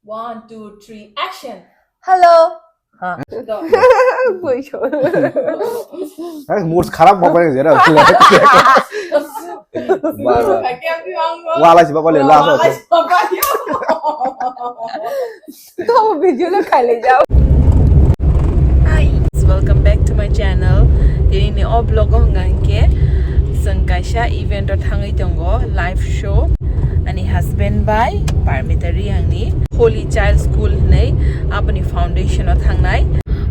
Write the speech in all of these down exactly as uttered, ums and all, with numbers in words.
One, two, three, action. Hello. Ha. Go. Hai, mood kharap mo kare jera. Wala si baba le la. Wala si baba le. To video lo khai le jao. Hi, welcome back to my channel. Tini ni o vlog o hwnga hwnkhe chwng kaisa event o thangwi tongo, live show. Ani husband bai Parmita Reang ni Holy Child School hwnwi aboni foundation o thangnai.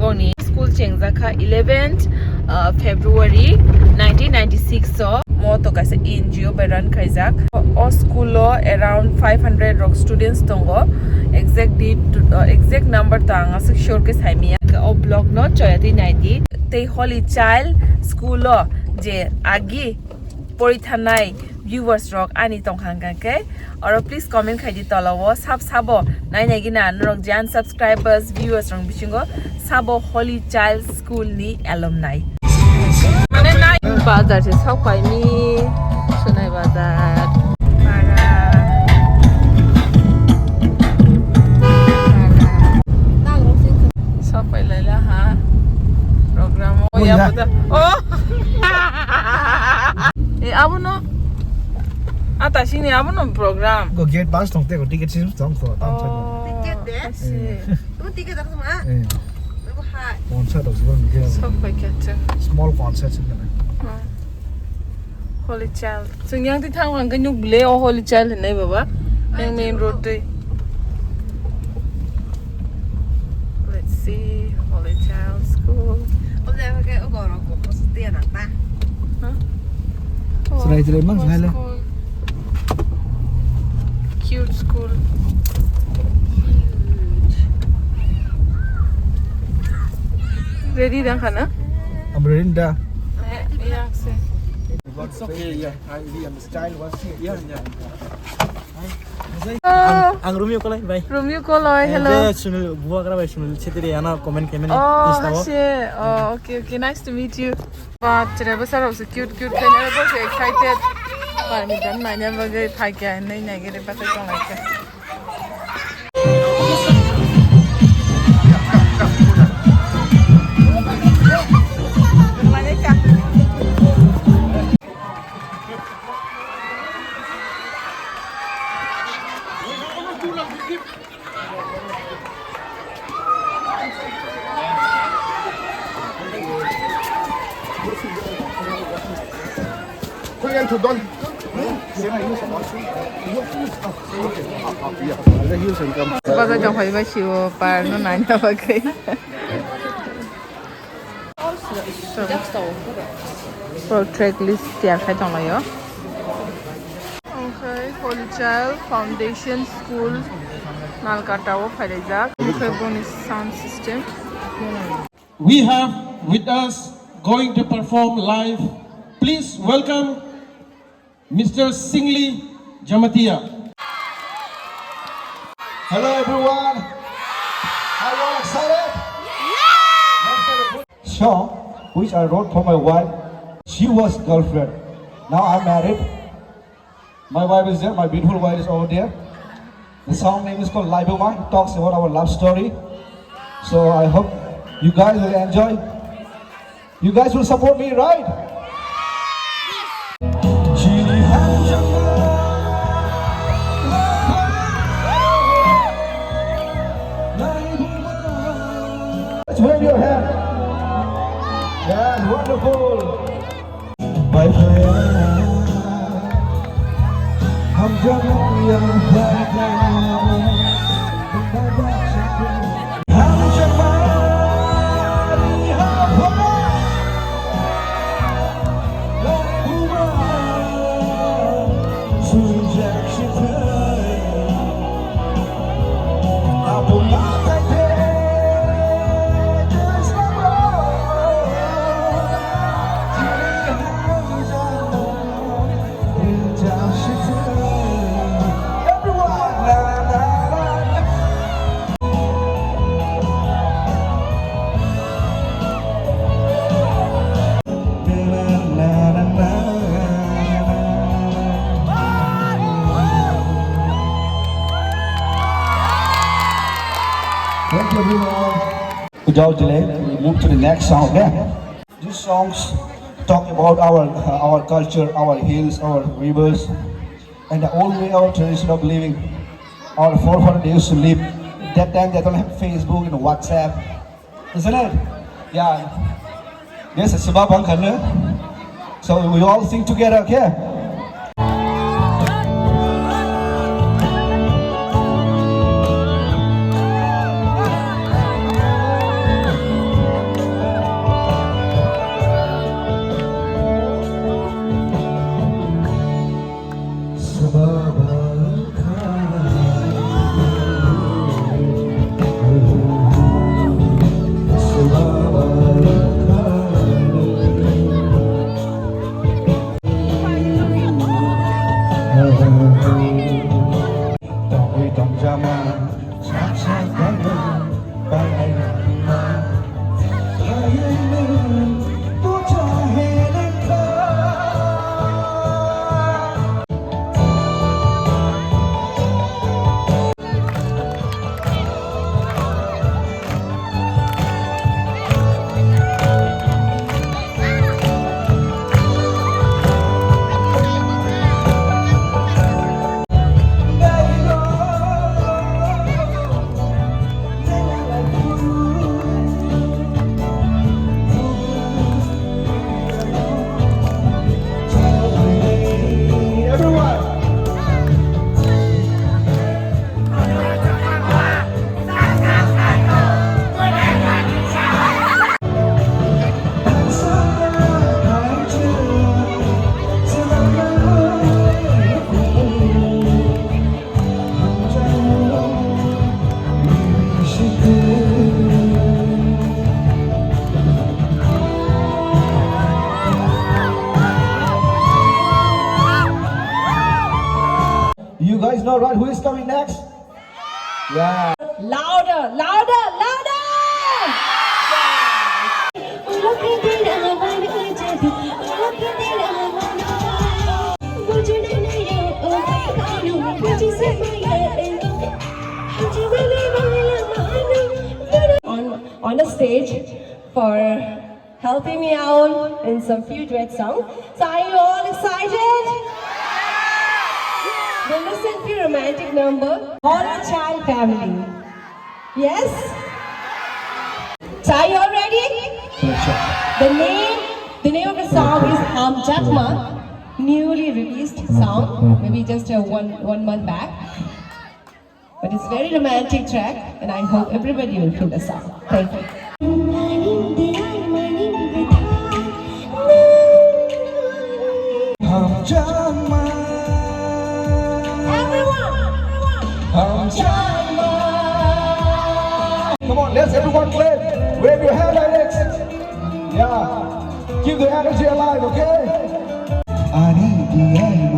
Boni school chengjak kha eleventh, uh, February nineteen ninety-six o. Mo to kaisa N G O bai run khaijak. O school o around five hundred rok students tongo. Exact date, uh, exact number to ang aswk sure khe saimiya. O vlog no choyatwi naidi. Tei Holy Child School o je agi pori thanai viewers rok ani tongkha hwnkha khe, oro please comment khai di tola o, sab sabo nai nai gina norok je unsubscribers viewers rok bisingo sabo Holy Child School ni alumni. Mane nai bazar se sok pai mi, Sonai bazar. Para. Para. Sok pai lai la ha. Program o ya buda. Oh. Eh, abono. Ah, ta sini abono program. Go gate pass tong te go ticket sim tong ko tam tong. Oh, ticket de? I see. Tamo ticket dak ma? Eh. Tamo hai. Concert of zero ni. Sok pai kya cha. Small concert sini. Holy Child. Chwng yang twi thang hwnkhe nuk bwle o Holy Child hinwi baba. Yang main road twi. Let's see, Holy Child School. Obo jaga khe obo rok bo post dia nang ta. Huh? Chwrai chwrai mang hai le. School. Cute school. Cute. Ready dang khana? I'm ready da. Eh, yang se. It's okay, yeah. I, we understand what's here. Yeah, yeah. Ang, ang Romeo Koloi, bye. Romeo Koloi, hello. Eh, Sunil, buagra bai Sunil Chhetri, ana comment khaimani. Oh, Insta o. Hai se. Oh, okay, okay. Nice to meet you. Ba, chwrai bwsa rok se cute, cute khaina, bo se excited. Ba, ni dan naina bagwi phaikya, hinwi naigwi rw bagwi tonglaikha. Bagwi tongphai bai sio par no naina bagwi. Pro track list tiyar khai tonglaio. Onkhe Holy Child Foundation School Nalkata o phailaijak. Onkhe boni sound system. We have with us going to perform live. Please welcome Mister Singli Jamatia. Hello everyone. Are you all excited? Song which I wrote for my wife. She was girlfriend. Now I'm married. My wife is there. My beautiful wife is over there. The song name is called Laibuma. It talks about our love story. So I hope you guys will enjoy. You guys will support me, right? Let's wave your hand. Yeah, wonderful. Thank you, everyone. Good job, Jile. We move to the next song, okay? These songs talk about our, uh, our culture, our hills, our rivers, and the old way, our tradition of living. Our forefathers used to live. That time they don't have Facebook and WhatsApp, isn't it? Yeah. Yes, it's about Bangkhan. So we all sing together, okay? You guys know, right, who is coming next? Yeah. Louder, louder, louder! On, on the stage for helping me out in some few duet songs. So are you all excited? We'll listen to romantic number. All a Child family. Yes? So are you all ready? The name, the name of the song is Hamjakma, newly released song, maybe just a one, one month back. But it's very romantic track, and I hope everybody will feel the song. Thank you. Everyone, everyone. Come on, let's everyone clap. Wave your hand like this. Yeah. Keep the energy alive, okay? Everyone.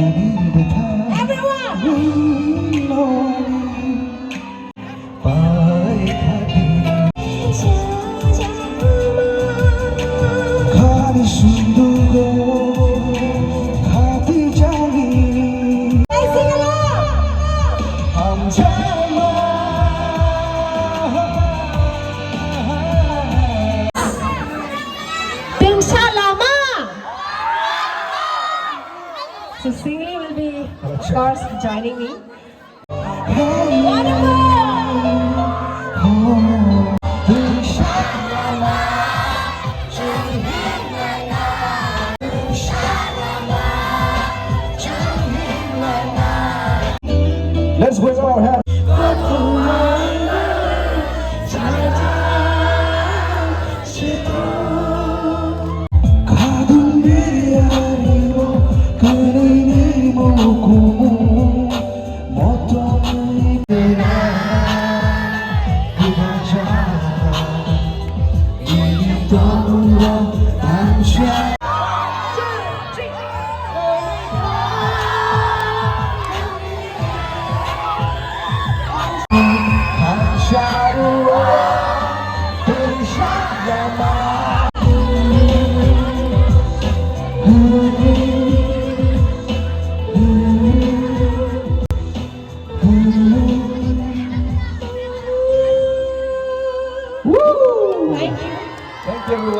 So Singli will be, of course, joining me. Let's wave our hands.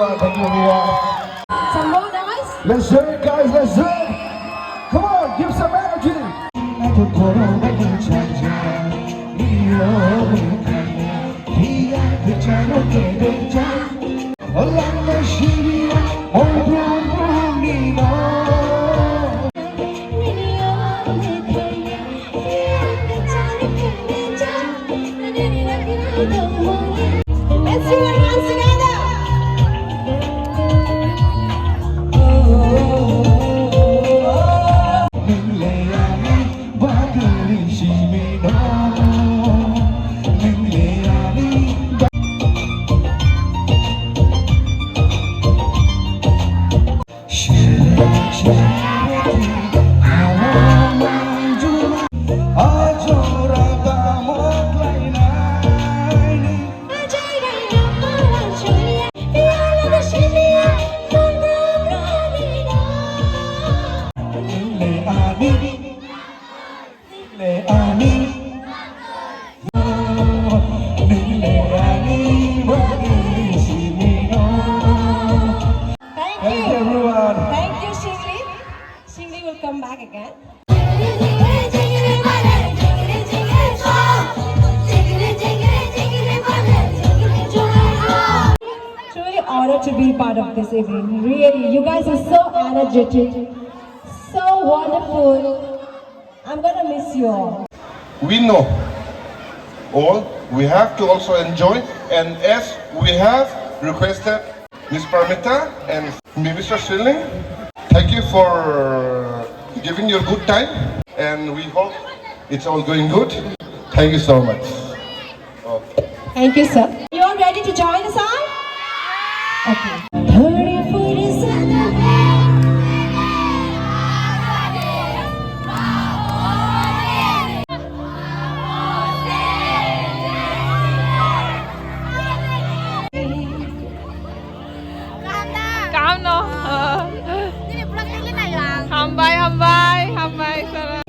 Thank you, everyone. Some more noise. Let's do it, guys. Let's do it. Come on, give some energy. Let's do it once together. Thank you. Thank you, everyone. Thank you, Shingli. Shingli will come back again. Truly honored to be part of this evening. Really, you guys are so energetic, so wonderful. I'm gonna miss you all. We know all, we have to also enjoy, and as we have requested Miss Parmita and Mister Shilling, thank you for giving your good time, and we hope it's all going good. Thank you so much. Okay. Thank you, sir. You all ready to join the song? Okay. Kaham no. Hambai, hambai, hambai, sir.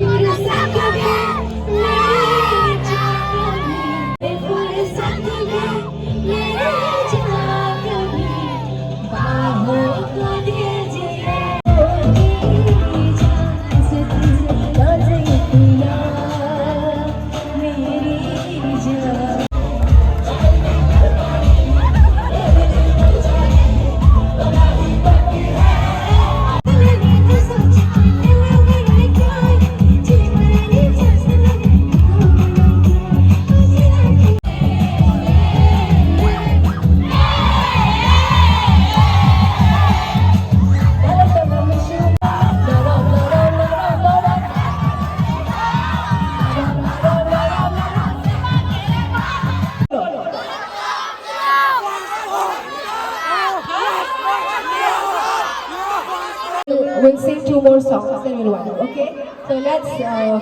We'll sing two more songs, then we'll wind up, okay? So let's, uh,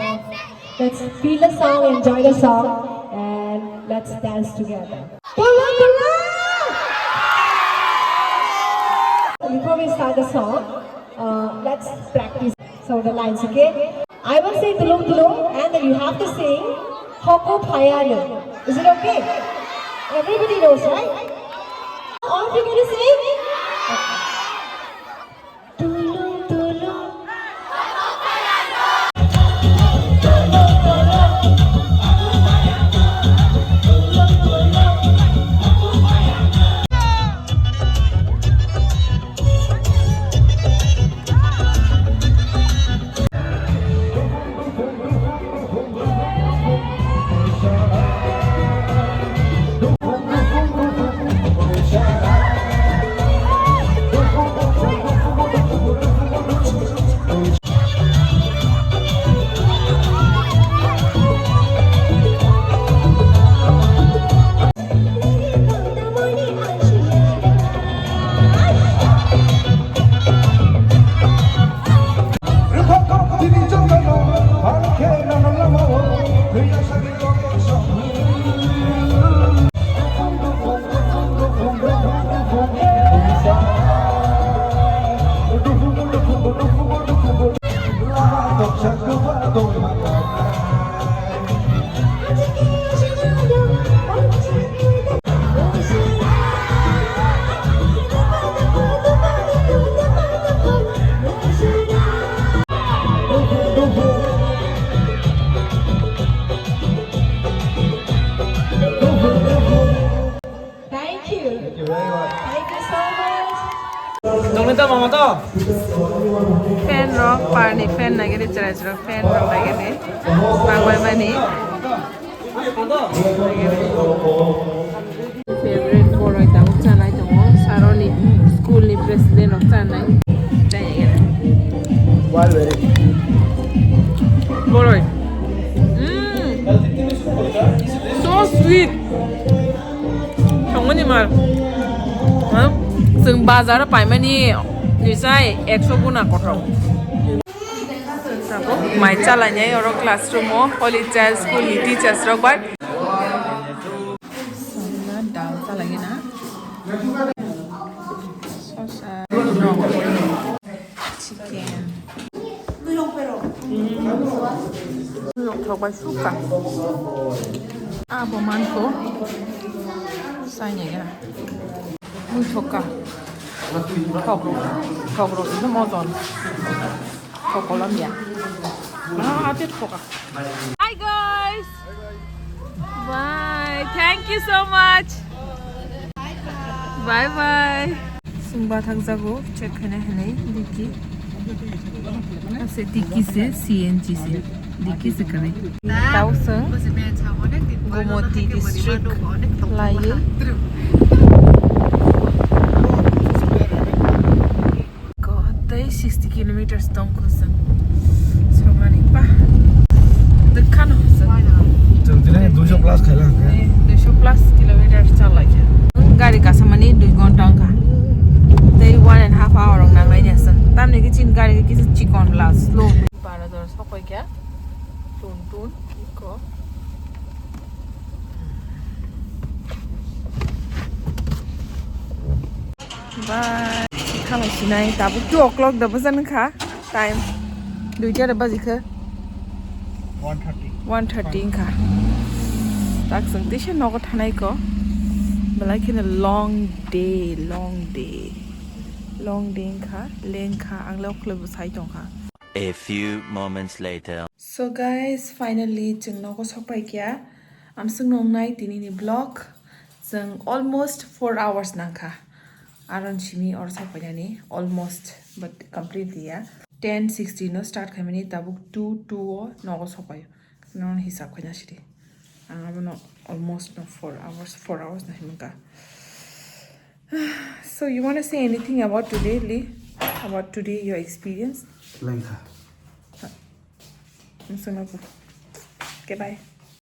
let's feel the song, enjoy the song, and let's dance together. Pull up, pull up! Before we start the song, uh, let's practice some of the lines, okay? I will say tulung tulung, and then you have to sing Hoko Phayano. Is it okay? Everybody knows, right? All of you gonna sing? Okay. Tulung tulung. Fan rok, parni fan nagini, chwrai chwrai fan rok nagini. Nangbai mani. Favorite boroi tabuk chanai tongo, saroni school ni president rok chanai. Boroi. Mm. So sweet. Tongmani mal. Ha? Chwng bazar o paimani nisa ekso guna kothok. Tabuk mai chalainai oro classroom o Holy Child School ni teachers rok bai. Dal chalaigina. Sosa, chicken. Nok thok bai sukha. Abo manko. Sainega. Mui thokka. Thok. Thok ro ibu mojon. Thok kolam ya. Ah, ate thoka. Hi guys. Bye. Thank you so much. Bye bye. Sungba thakjago, check khaina hinwi Dicky. Ase Dicky se C N G se. Dicky se kwrwi. Tau swng Gomoti district laiwi. Ko tei sixty kilometers tong kho swng. Songani pa. Dwkhano swng. Chwng tini duiso plus khaila hwnkhe. Eh, duiso plus kilometers chalaikha. Gari kasamani dui ghonta wngkha. Tei one and half hour rok nangnai nya swng. Tamni khe chini gari khe kisa chikon la slow. Bara jora sokoikha. Tun tun iko. Bye. Khalai sinai tabuk two o'clock da bajan kha time. Duita da baji kha. One thirty. One thirty wngkha. Tak sung tisa nogo thanai ko. Belai kheno long day, long day. Long day wngkha, lengkha, ang le okle bo sai tongkha. A few moments later. So guys, finally chwng nogo sokpai kya. Amswk nongnai tini ni vlog. Chwng almost four hours nangkha. Aron simi or sokpainani almost, but completely ya. Ten sixty no start khaimani tabuk two, two o nogo sokpaio. Non hisab khaina sidi. Ang abono almost no four hours, four hours na himka. So you wanna say anything about today, Lee? About today, your experience? Lengkha. Amswk nogo. Okay, bye.